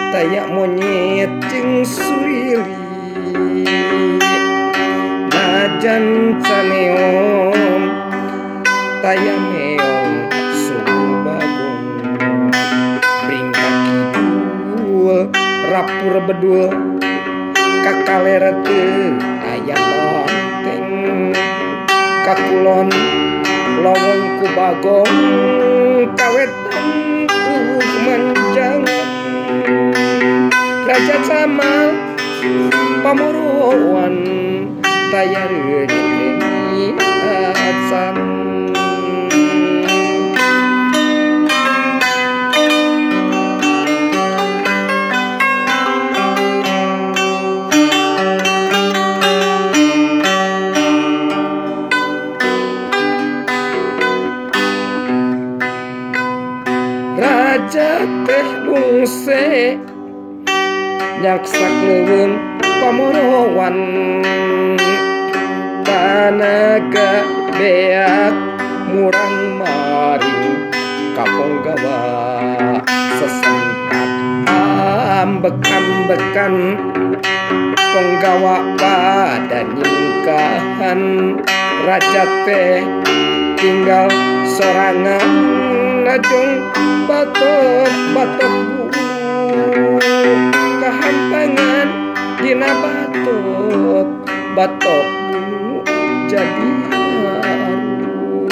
Taya monyet jeung surili najan caneom taya meong suhu bagong bringka kidul rapur bedul kakaler teu aya lonteng kakulon lowong ku bagong kawetan tuh manjangan raja camal pamuruan taya reungit acan. Raja teh lungse nyaksak leuweung pamorowan tanaga beak murang maring kaponggawa sesentak ambek-ambekan ponggawa pada nyingkahan raja teh tinggal sorangan najong batok-batok bulu kahampangan dina batok batok bulu jadi haru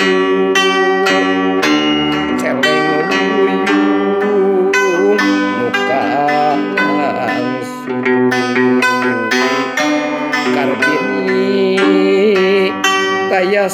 celeng luyung muka langsung Kartini taya.